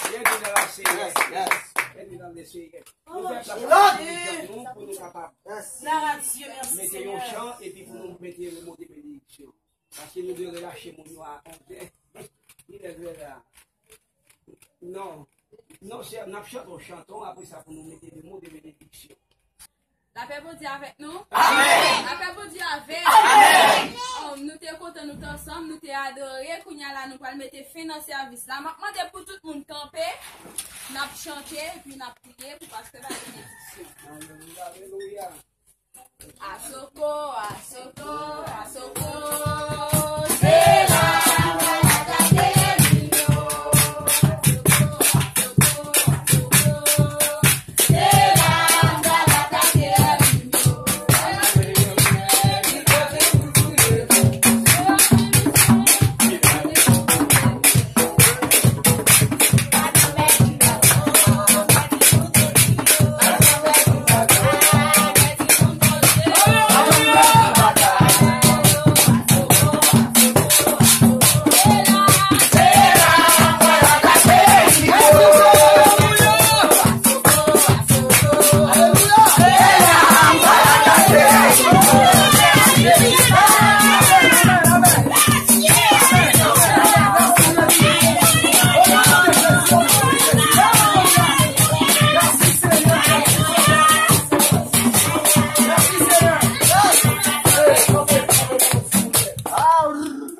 Byenvini nan Senyè. Yes, yes. Byenvini nan Senyè. Nou fè plas pou nou pou nou kapab mete yon chan epi pou nou mete yon mo de benediksyon. Paske nou dwe relache moun yo a onzè. Li lè dwe la. Non. Non, se n ap chante yon chanton, apre sa pou nou mete de mo de benediksyon. Lapè Bondye avèk nou. Amèn. Lapè Bondye avèk nou. Amèn. Um, nou te kontan, nou te ansanm, nou te adore. Kounye a la, nou pral mete fen nan sèvis la. M ap mande pou tout moun kanpe. N ap chante, epi n ap priye pou pastè ba benediksyon. Alelouya, alelouya. Asoko, asoko, asoko. Se la, la, la, la, la, la, la.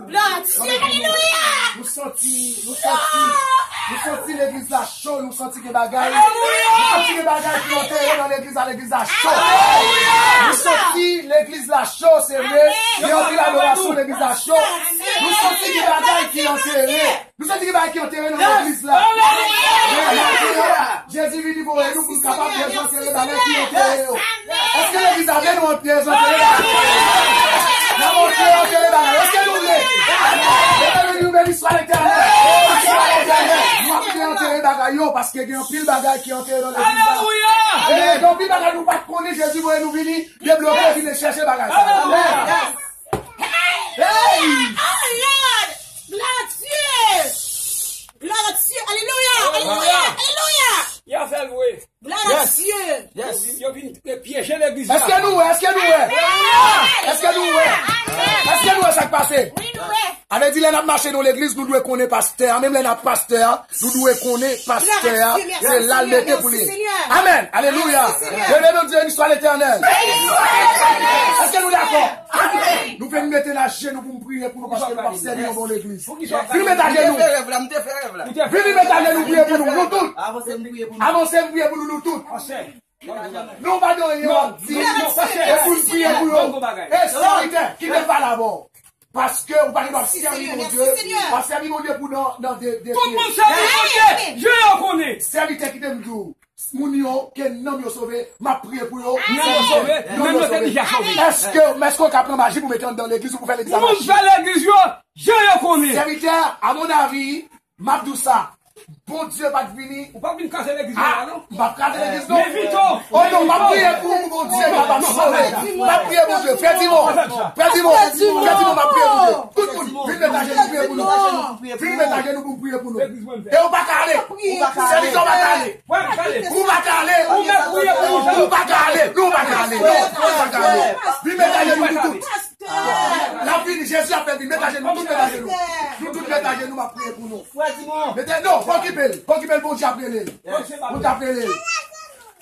Glwa a Dye, alelouya! Nou santi, nou santi, nou santi legliz la cho, nou santi gen bagay. Alelouya! Nou santi gen bagay ki antere nan legliz la, legliz la cho. Alelouya! Nou santi legliz la cho, se vre. Amèn. Gen anpil adorasyon, legliz la cho. Nou santi gen bagay ki antere. Nou santi gen bagay ki antere nan legliz la. Alelouya! Jezi vini voye nou pou n kapab dezantere bagay ki antere yo. Èske legliz la vle nou dezantere bagay? N ap antere bagay. Èske nou vle? Leve men nou, beni swa Letènèl. Nou ap dezantere bagay yo, paske gen anpil bagay ki antere nan legliz la. Alelouya! E gen anpil bagay nou pa t konnen, Jezi voye nou vini debloke, vini chèche bagay sa. Alelouya! Hey! Oh Lord! Glwa a Dye! Glwa a Dye! Alelouya! Alelouya! Alelouya! Glwa a Dye! Yo vin, yo vin pyeje legliz la. Èske nou wè? Èske nou wè? Èske nou wè? Èske nou wè sa k pase? Wi, nou wè. Sa vle di lè n ap mache nan legliz, nou dwe konnen pastè a. Menm lè n ap pastè a, nou dwe konnen pastè a. Se la l mete pou li. Amèn. Alelouya. Leve men nou, di beni swa Letènèl. Èske nou dakò? Nou vin mete n ajenou pou m priye pou nou, paske nou ap sèvi yon bon legliz. Vin mete ajenou. Vin mete ajenou, priye pou nou, nou tout. Avanse m priye pou nou, nou tout. Nou pa gen anyen w ap di. E pou n priye pou yo. E sèvitè, kite pale avè w. Paske ou pa gen dwa sèvi Bondye. W ap sèvi Bondye pou nan, nan de, de pye. Tout moun sèvi Bondye, je yo konnen. Sèvitè, kite m di w. Moun yo, ke nanm yo sove, m ap priye pou yo. Nanm yo sove, nanm yo te deja sove. Èske, èske w ka pran maji pou mete anndan legliz ou pou fè legliz la mache? Moun fè legliz yo, je yo konnen. Sèvitè, a mon avi, m ap di w sa. Bondye pa t vini. Ou pa t vin kraze legliz la, non? M p ap kraze legliz, non. Men pito. Oh non, m ap priye pou ou. Bondye kapab sove. M ap priye Bondye. Frè Dimon, frè Dimon, frè Dimon, m ap priye Bondye. Tout moun, vin met ajenou, priye pou nou. Vin met ajenou pou m priye pou nou. E ou pa ka ale. Sèvitè, ou pa ka ale. Ou pa ka ale. Ou pa ka ale. Nou pa ka ale. Nou pa ka ale. Vin met ajenou nou tout. L ap vini. Jezi ap fè vini. Met ajenou, tout met ajenou. Nou tout met ajenou, m ap priye pou nou. Mete, non, pa okipe l. Pa okipe l, Bondye ap rele l. Bondye ap rele l.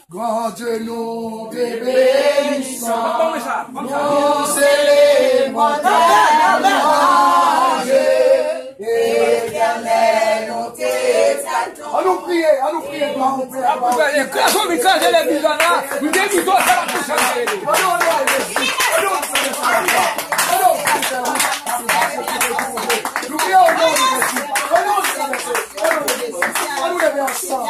Gran Dye, nou te beni san, nou selebre, nou louwe, Etènèl, nou te egzalte. Ann nou priye, ann nou priye, glwa ou Pè, glwa ou Fis. Kraze, kraze legliz la, la. Nou te di, sa la pou sa, la. Nou priye o non de Jezi. O non de Jezi. O non de Jezi. Ann nou leve ansanm.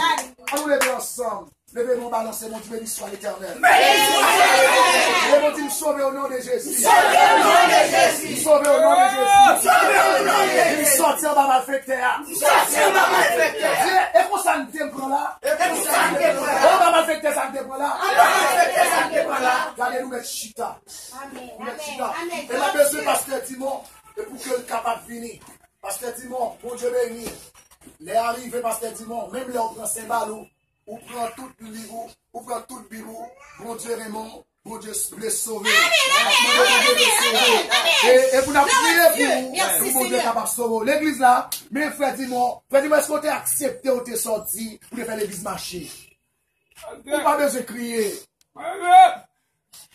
Ann nou leve ansanm. Leve men w, balanse men w, di, Beni swa Letènèl. Leve men w, di, M sove o non de Jezi. M sove o non de Jezi. M sove o non de Jezi. M sove o non de Jezi. M sòti anba malfektè a. M sòti anba malfektè a. Di, E konsa m te pran la. E konsa m te pran la. Anba malfektè sa m te pran la. Anba malfektè sa m te pran la. Gade nou mèt chita. Amèn. Nou mèt chita. Amèn. E n ap bezwen pastè Dimon. E pou ke l kapab vini. Pastè Dimon, Bondye beni. Lè a rive, pastè Dimon, menm lè w pran senbal ou, ou pran tout liv ou, ou pran tout Bib ou, Bondye renmen w, Bondye vle sove w. Amèn, amèn, amèn, amèn, amèn. E, e pou n ap priye pou ou, pou Bondye kapab sove w. Legliz la, men frè Dimon, frè Dimon, èske w te aksepte w te sòti, pou te fè legliz mache? Ou pa bezwen kriye.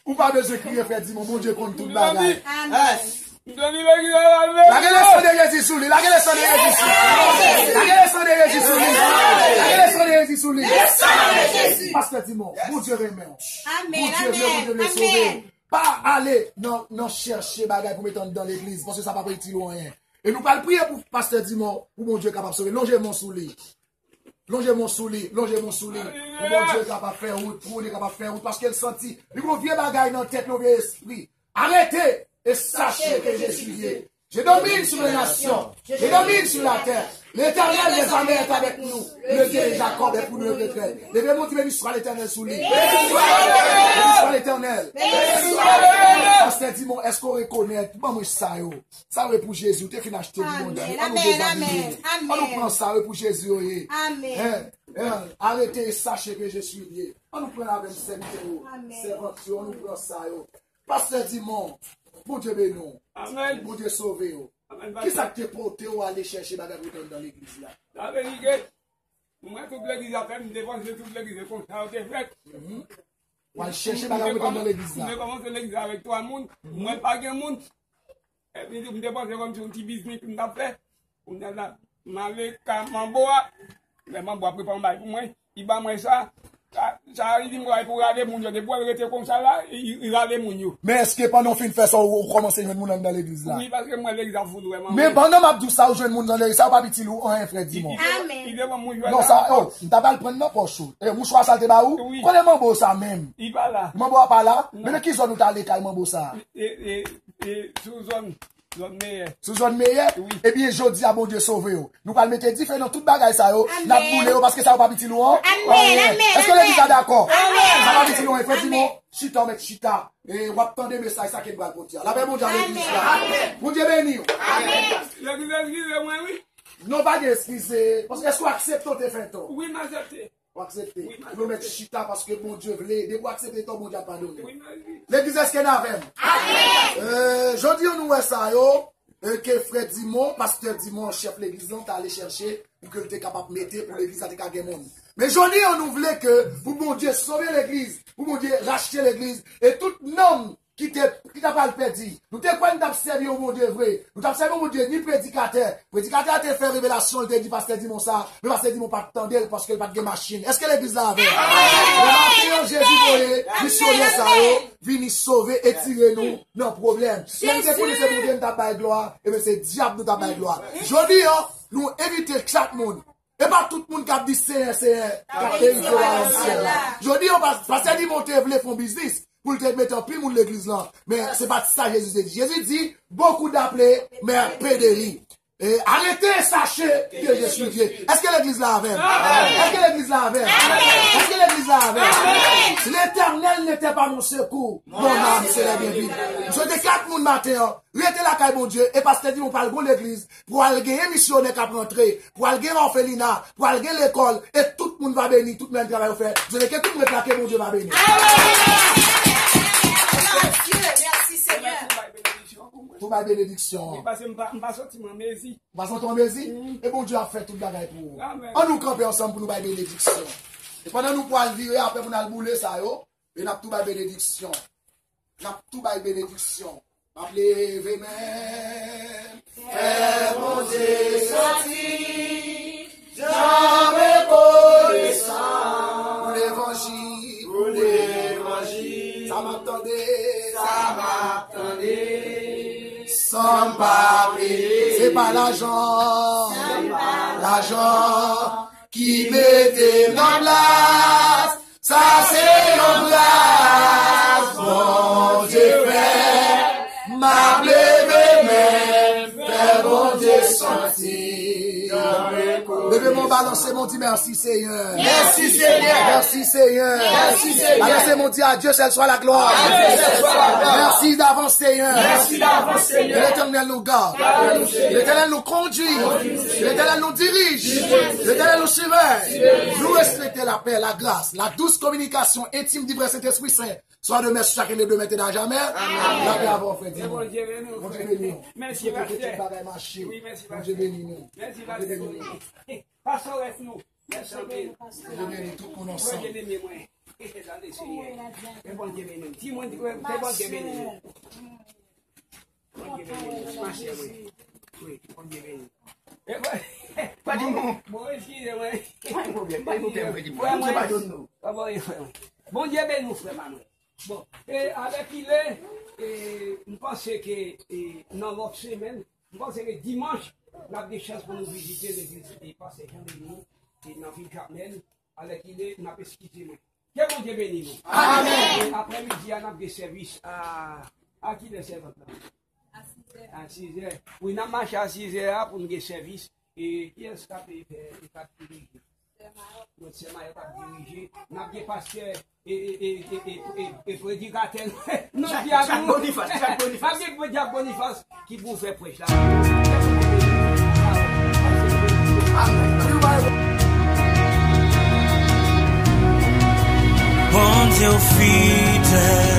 Ou pa bezwen kriye, frè Dimon, Bondye konn tout bagay. Amèn. Lage le san de Jezi sou li, lage le san de Jezi sou li. Lage le san de Jezi sou li. Lage le san de Jezi sou li. Pastè Dimon, Bondye renmen w. Amèn, Bondye vle, Bondye vle sove w. Pa ale nan, nan chèche bagay pou mete anndan legliz, paske sa p ap itil ou anyen. E nou pral priye pou pastè Dimon, pou Bondye kapab sove. Lonje men w sou li. Lonje men w sou li, lonje men w sou li. Pou Bondye kapab fè wout, pou Bondye kapab fè wout, paske l santi li gon vye bagay nan tèt li, yon vye espri. Arrêtez et sachez que je suis Dieu. Je domine sur les nations, je domine sur la terre. L'Éternel des armées est avec nous. Le Dieu de Jacob est pour nous notre refuge. Leve men w, di, Beni swa Letènèl sou li. Beni swa Letènèl. Pastè Dimon, èske w rekonèt? Ban mwen sa yo. Sa yo e pou Jezi, ou te fin achte li, Bondye. Amèn, amèn, amèn. Ann nou pran sa yo e pou Jezi yo ye. Amèn. Arrêtez et sachez que je suis Dieu. Ann nou pran avè m sèvitè yo, sèvant yo, ann nou pran sa yo. Pastè Dimon, Bondye beni w. Amèn. Bondye sove w. Amèn, pastè. Kisa k te pote w ale chèche bagay pou te anndan legliz la? La verite, mwen tout legliz la fè, m depanse tout legliz, se konsa yo te fèt. W al chèche bagay pou te anndan legliz la. M te kòmanse legliz la avèk twa moun, mwen pa gen moun. Epi m te panse kòmsi yon ti biznis m t ap fè. Kounye a la, m ale ka manbo a. Lè manbo a prepare yon bagay pou mwen, li ba mwen sa. Sa, sa li di m bagay pou rale moun yo. Depi w al rete konsa la, li, li rale moun yo. Men èske pandan w fin fè sa, ou, ou kòmanse jwenn moun anndan legliz la? Wi, paske m wè legliz ap fout vrèman. Men pandan m ap di w sa, ou jwenn moun nan legliz, sa yo p ap itil ou anyen, frè Dimon. Li, li, li devan moun yo. Non, sa, oh, m ta pral pran nan pòch ou. E, mouchwa sa l te ba ou? Wi. Kote manbo sa menm? Li pa la. Manbo a pa la? Non. Men nan ki zòn ou t ale kay manbo sa? E, e, e, sou zòn, zòn Meyè. Sou zòn Meyè? Wi. Ebyen, jodi a, Bondye sove w. Nou pral mete dife nan tout bagay sa yo. N ap boule yo, paske sa yo p ap itil ou an. Amèn, amèn, amèn. Èske legliz la dakò? Amèn. Sa p ap itil ou an, frè Dimon, chita, w mèt chita. E w ap tande mesaj sa ke m pral pote a. Lapè Bondye a legliz la. Amèn. Bondye beni w. Amèn. Legliz eskize mwen, wi. Non, pa gen eskize. Paske èske w aksepte w te fè tò? Wi, m aksepte. W aksepte. Wi, m aksepte. Nou mèt chita paske Bondye vle. Depi w aksepte tò, Bondye ap padone w. Wi, m aksepte. Legliz, èske n avè m? Amèn. E, jodi a nou wè sa yo, e, ke frè Dimon, pastè Dimon, chèf legliz lan, t ale chèche pou ke l te kapab mete pou legliz la te ka gen moun. Men jodi a nou vle ke pou Bondye sove legliz, pou Bondye rachte legliz, e tout nanm ki te, ki ta pral pèdi. Nou te kwè n t ap sèvi yon Bondye vre. Nou t ap sèvi yon Bondye ni predikatè. Predikatè a te fè revelasyon, li te di pastè Dimon sa, men pastè Dimon pa t tande l paske l pa t gen machin. Èske legliz la avè m? Lè maten an, Jezi voye misyonè sa yo vini sove e tire nou nan pwoblèm. Lè n te konnen se Bondye n t ap bay glwa, ebyen se dyab nou t ap bay glwa. Jodi an, nou envite chak moun. E pa tout moun k ap di Senyè, Senyè, k ap erite wayòm syèl la. Jodi an, pas-, pastè Dimon te vle fè yon biznis pou l te mete anpil moun legliz lan. Men se pa t sa Jezi te di. Jezi di, beaucoup d'appelés, mais peu d'élus. E, arrêtez, sachez que je suis Dieu. Èske legliz la avè m? Èske legliz la avè m? Èske legliz la avè m? L'Éternel n'était pas mon secours, mon âme s'élève bien vite. M swete kat moun maten an, rete lakay Bondye, e pastè di nou pral gon legliz, pral gen misyonè k ap rantre, pral gen òfelina, pral gen lekòl, e tout moun va beni, tout moun travay yo fè. M swete ke tout moun rete la, ke Bondye va beni. Alelouya! Glwa a Dye! Mèsi, Senyè! Pou bay benediksyon. Wi, paske m pa, m pa soti mwen mezi. Ou pa santi w an mezi? Mm. E Bondye ap fè tout bagay pou ou. Amèn. Ann nou kanpe ansanm pou nou bay benediksyon. E pandan nou pral vire apre pou n al boule sa yo, e n ap tou bay benediksyon. N ap tou bay benediksyon. M ap leve men m, fè Bondye santi jan m rekonesan pou levanjil, pou levanjil. Sa m ap tande, sa m ap tande, san m pa peye. Se pa lajan, se pa lajan ki mete m nan plas. Sa se yon gras Bondye fè. M ap leve men m, fè Bondye santi. Leve men w, balanse men w, di mèsi Senyè. Mèsi Senyè. Mèsi Senyè. Mèsi Senyè. Balanse men w, di à Dieu seul soit la gloire. À Dieu seul soit la gloire. Mèsi davans Senyè. Mèsi davans Senyè. Letènèl nou gad. Letènèl nou siveye. Letènèl nou kondui. Letènèl nou dirije. Letènèl nou siveye. Nou respekte lapè, lagras, la douce communication intime du vrai Saint-Esprit Saint. Soit demeure chacun de demain et à jamais. Amèn. Lapè avè w, frè Dimon. Bondye beni w. Bondye beni w. Mèsi, pastè. Tout bagay mache. Wi, mèsi, pastè. Bondye beni nou. Mèsi, pastè. Bondye beni nou. Pastè, rès nou. Mèsi anpil. Bondye beni tout moun ansanm. Bondye beni mwen. Tande, Senyè. Ke Bondye beni nou. Timoun, ke Bondye beni nou. Bondye beni nou. Machè, wi. Wi, Bondye beni nou. E, pa di mwen. Bon, eskize mwen. Pa gen pwoblèm, pa gen pwoblèm, frè Dimon. Bondye padone nou. Bondye beni nou, frè Manuel. Bon, e avèk ile, e, m panse ke, e, nan lòt semèn, m panse ke dimanch, n ap gen chans pou nou vizite legliz, e, pastè Jean Denis, e, nan vil Jakmèl. Alèkile, n ap eskize mwen. Ke Bondye beni nou. Amèn. E aprèmidi a, n ap gen sèvis a, a kilè sèvant la? A sizè. A sizè. Wi, n ap mache a sizè a pou n gen sèvis. E kiyès k ap fè, e k ap dirije? Sè Mayòt. Sè Mayòt ap dirije. N ap gen pastè e, e, e predikatè. Non, Jack, Jack Bonifas, Jack Bonifas. N ap gen Jack Bonifas ki pou fè prèch la. Bondye w fidèl.